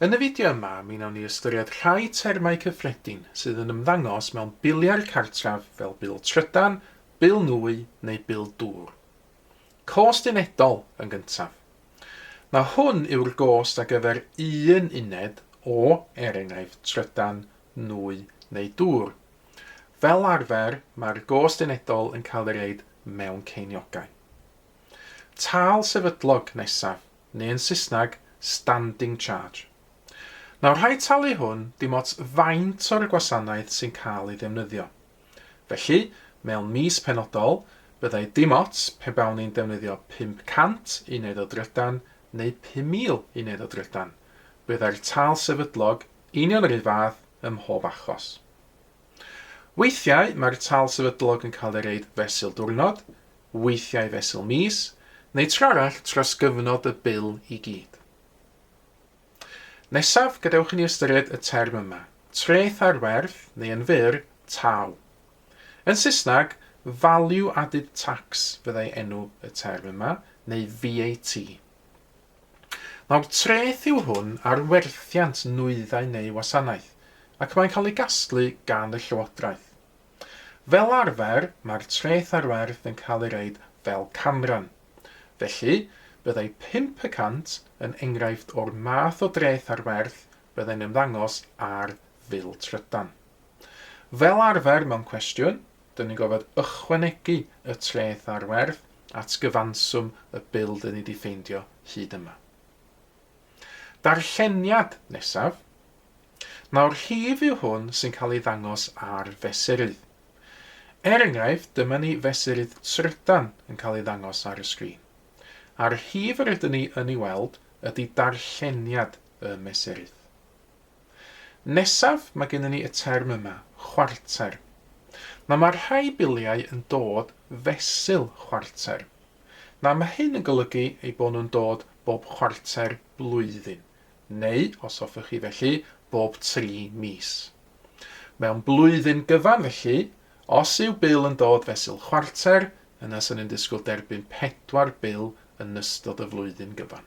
Yn y fideo yma, mi wnawn ni ystyried rhai termau cyffredin sydd yn ymddangos mewn biliau'r cartref fel bil trydan, bil nwy neu bil dŵr. Cost unedol yn gyntaf. Nawr hwn yw'r gost ar gyfer un uned o, er enghraifft, trydan, nwy neu dŵr. Fel arfer, mae'r gost unedol yn cael ei reid mewn ceiniogau. Tâl sefydlog nesaf, neu yn Saesneg, standing charge. Nawr rhaid talu hwn dim ots faint o'r gwasanaeth sy'n cael ei ddefnyddio. Felly, mewn mis penodol, byddai dim ots pe bawn i'n defnyddio 500 uned o drydan neu 5,000 uned o drydan, byddai'r tâl sefydlog union yr un fath ym mhob achos. Weithiau, mae'r tâl sefydlog yn cael ei reid fesul diwrnod, weithiau fesul mis, neu tro arall tros gyfnod y bil i gyd. Nesaf, gadewch i ni ystyried y term yma, treth ar werth, neu yn fyr, taw. Yn Saesneg, Value Added Tax fyddai enw y term yma, neu VAT. Nawr, treth yw hwn ar werthiant nwyddau neu wasanaeth, ac mae'n cael ei gasglu gan y llywodraeth. Fel arfer, mae'r treth ar werth yn cael ei roid fel canran. Felly, byddai 5% yn enghraifft o'r math o dreth ar werth byddai'n ymddangos ar fil trydan. Fel arfer mewn cwestiwn, dyn ni'n gorfod ychwanegu y treth ar werth at gyfanswm y bil dyn ni 'di ffeindio hyd yma. Darlleniad nesaf. Nawr rhif yw hwn sy'n cael ei ddangos ar fesurydd. Er enghraifft, dyma ni fesurydd trydan yn cael ei ddangos ar y sgrin. A'r rhif yr ydyn ni yn ei weld ydy darlleniad y mesurydd. Nesaf, mae gennym ni y term yma, chwarter. Nawr mae rhai biliau yn dod fesul chwarter. Nawr mae hyn yn golygu eu bod nhw'n dod bob chwarter blwyddyn, neu, os hoffech chi felly, bob tri mis. Mewn blwyddyn gyfan felly, os yw bil yn dod fesul chwarter, yna 'sen ni'n disgwyl derbyn pedwar bil yn ystod y flwyddyn gyfan.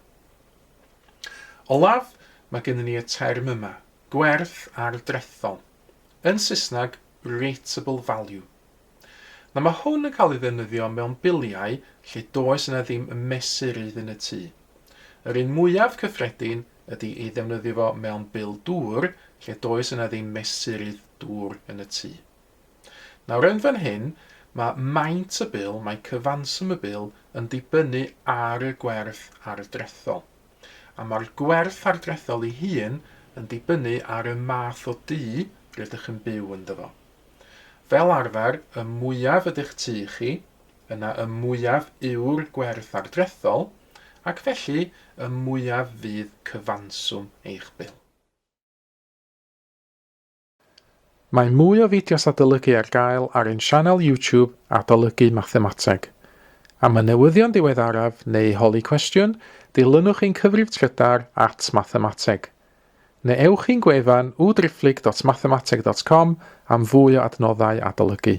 Olaf, mae gennym ni y term yma, gwerth ardrethol. Yn Saesneg, rateable value. Nawr mae hwn yn cael ei ddefnyddio mewn biliau lle does yna ddim mesurydd yn y tŷ. Yr un mwyaf cyffredin ydy ei ddefnyddio fo mewn bil dŵr lle does yna ddim mesurydd dŵr yn y tŷ. Nawr yn fan hyn, mae maint y bil, mae cyfanswm y bil yn dibynnu ar y gwerth ardrethol. A mae'r gwerth ardrethol ei hun yn dibynnu ar y math o dŷ rydych yn byw ynddo fo. Fel arfer, y mwyaf ydych tŷ chi, yna y mwyaf yw'r gwerth ardrethol, ac felly y mwyaf fydd cyfanswm eich bil. Mae mwy o fideos adolygu ar gael ar ein sianel YouTube Adolygu Mathemateg. Am y newyddion diweddaraf neu holi cwestiwn, dilynwch ein cyfrif trydar at mathemateg. Neu ewch i'n gwefan www.mathemateg.com am fwy o adnoddau adolygu.